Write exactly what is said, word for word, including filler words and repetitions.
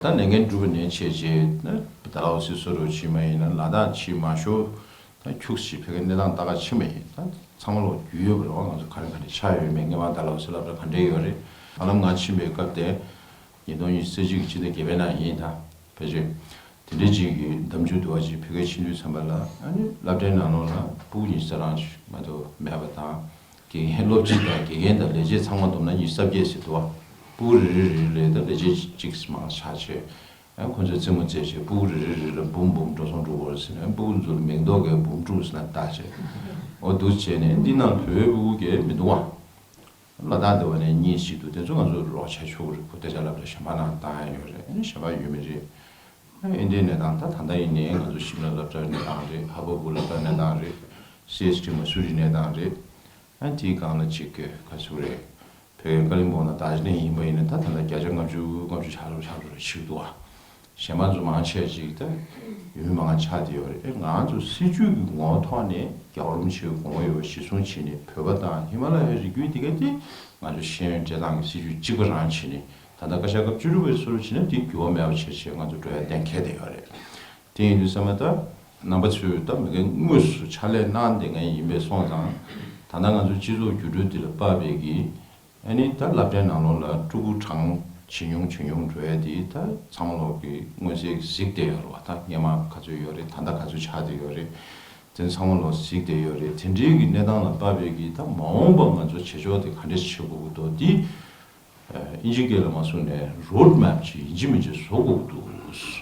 ད་ལས་འགན་སྒྲུབ་པ་ནས་བྱས་རྗེས་ད་ད་ལའོ་སི་སུ་རུ་ཕྱིན་མ་ཡིན་ན་ལ་དྭགས་ཕྱིན་མ་ཤོར། ད་ཁྱུག་ཅིག་ཕ་གིའི་གནས་སྟངས་ལྟ་ག་ཕྱིན་པ་ཡིན། ད་ཚང་མ་ལོག་རྒྱུས་ཡོད་པ་རེད་བ། ང་ཚོ་ག་རེ་ག་རེ་ཆགས་ཡོད་མེད། སྔོན་མ་ད་ལའོ་སི་སློབ་གྲྭ་ག་འདྲས་ཡོད་རེད། ཧ་ལམ་ང་ཕྱིན་པའི་སྐབས་དེ་ཉིས་སྟོང་ཉི་ཤུ་རྩ་གཅིག་གི་ཕྱི་ཟླ་བརྒྱད་པའི་ནང་ཡིན། ད་ཕལ་ཆེར་དེ་འདྲའི་ཅིག་གི་གདམ་རྒྱུ་འདུག་བ། ཅིག་ཕ་གིར་ཕྱིན་དུས་ཙམ་པ་ལ་ཨ་ནི་སློབ་གྲྭའི་ནང་ལོགས་ལ་ཕྲུ་གུ་ཉི་ཤུ་རྩ་གྲངས་ཤིག་མ་གཏོགས་མེད་པ་དང་། དགེ་རྒན་སློབ་སྤྱི་དང་དགེ་རྒན་དང་ལས་བྱེད་ཚང་མ་བསྡོམས་ན་ཉི་ཤུ་རྩ་བརྒྱད་ཟེར་འདུག་བ། ཕྲུ་གུ་རེ་རེ་རེ་ལ་ད་ལས་བྱེད་གཅིག་མང་ཆགས་བྱས། ཨ་ཁོ་ཚོས་རྩེད་མོ་རྩེས་བྱས་ཕྲུ་གུ་རེ་རེ་རེ་ལ་འབུམ་འབུམ་འགྲོ་སོང་འགྲོ་གི་རེད་ཟེར་ནས། ཕྲུ་གུ་ཚོ་ལ་མིང་འདོགས་ཀྱི་འབུམ་ཕྲུག་ཟེར་ན་ལྟ་བྱས། འོ་འདུག་བྱས་ནས་འདི་ནང་བོད་ཕྲུ་གུ་གས་མི་འདུག་བ། ལ་དྭགས་འདི་བ་ནས་གཉིས་ཤིག་འདུག་དེ་ཚོ་ང་ཚོ་རོགས་བྱས་ཆོག་གི་རེད། ཁོ་དེ་ཆ་སློབ་གྲྭ་གཞན་པ་ནང་བཏང་ཡ་ཡོད་རེད། ཨ་ནི་གཞན་པ་ཡོད་མི་རེད། ཨ་ཨིན་ཌི་ཡའི་གནས་སྟངས་ད་ད་ལྟ་ཡིན་ནའི་ང་ཚོ་ཤིམ་ལ་སློབ་གྲྭའི་གནས་སྟངས་རེད། ཧ་བ་བུ་སློབ་གྲྭའི་གནས་སྟངས་རེད། སི་ཨེཆ་ཌི་མ་སུ་རིའི་གནས་སྟངས་རེད། ཨ་དེའི་སྒང་ལ་ཅིག་གི་ག་ཚོད་རེད། བོད་ཀ་ལིམ་པོང་དང་དར་ཇི་ལིང་ཡིན་པ་ཡིན་ན་ད་ད་ལྟ་བརྒྱ་ཆ་ལྔ་བཅུ་ལྔ་བཅུ་ཆ་རུ་ཆ་རུ་ཞིག་འདུག་བ། གཞན་པ་ཚོ་མང་ཆེ་ཅིག་ད་ཡུལ་མི་མང་ཆགས་བསྡད་ཡོད་རེད། ཨེ་ང་ཚོ་སྲིད་ཇུས་ཀྱི་ངོ་ཐོག་ནས་རྒྱལ་བ་རིན་པོ་ཆེའི་དགོངས་པ་ཡོད་པ་གཞི་བཟུང་བྱས་ནས་བོད་པ་དང་ཧི་མ་ལ་ཡའི་རི་རྒྱུད་འདི་ག་དེ་ང་ཚོ་ཤེས་ཡོན་སྤྲད་སྟངས་ཀྱི་སྲིད་ཇུས་གཅིག་པ་རང་བྱས་ནས། ད་ལྟ་བཀའ་ཤག་སྐབས་བཅུ་དྲུག་པའི་སོར་བྱས་ན་དེ་འགྱུར་བ་མེད་པ་བྱས་བྱས་ང་ཚོ་འགྲོ་ཡ་གཏན་འཁེལ་བསྡད་ཡོད་རེད། དེ་ཡིན་དུས་ཙམ་པ་ད་རྣམ་པ་ཚོས་ད་མི་འགན་དངོས་སུ་ཕྱག་ལས་གནང་བསྡད་མཁན་ཡིན་པས་སོང་ཙང་། ད་ལྟ་ང་ཚོ་སྤྱི་ཚོགས་འགྱུར་འགྲོས་འདི་ལ་དཔག་པའི་གི་ཨ་ནི་ད་སློབ་གྲྭའི་ནང་ལོགས་ལ་ཕྲུ་གུ་གྲངས་ཇེ་ཉུང་ཇེ་ཉུང་འགྲོ་ཡ་དེ་ད་ཚང་མ་ལོག་གི་མངོན་གསལ་གྱིས་གཟིགས་བསྡད་ཡོད་རེད་བ། ད་སྔོན་མ་ག་ཚོད་ཡོད་རེད། ད་ལྟ་ག་ཚོད་ཆགས་བསྡད་ཡོད་རེད། དེ་ཚང་མ་ལོག་གཟིགས་བསྡད་ཡོད་རེད། དེ་འདྲའི་གི་གནས་སྟངས་ལ་དཔག་པའི་གི་ད་མ་འོངས་པ་ང་ཚོ་བྱེད་ཕྱོགས་དེ་ག་འདྲས་བྱེད་དགོས་ཀྱི་འདུག་འདི། ཨིན་ཇི་སྐད་ལ་མ་སོང་ནས་རོཌ་མེབ་ཅིག་ཡིན་གཅིག་མིན་གཅིག་བཟོ་དགོས་ཀྱི་འདུག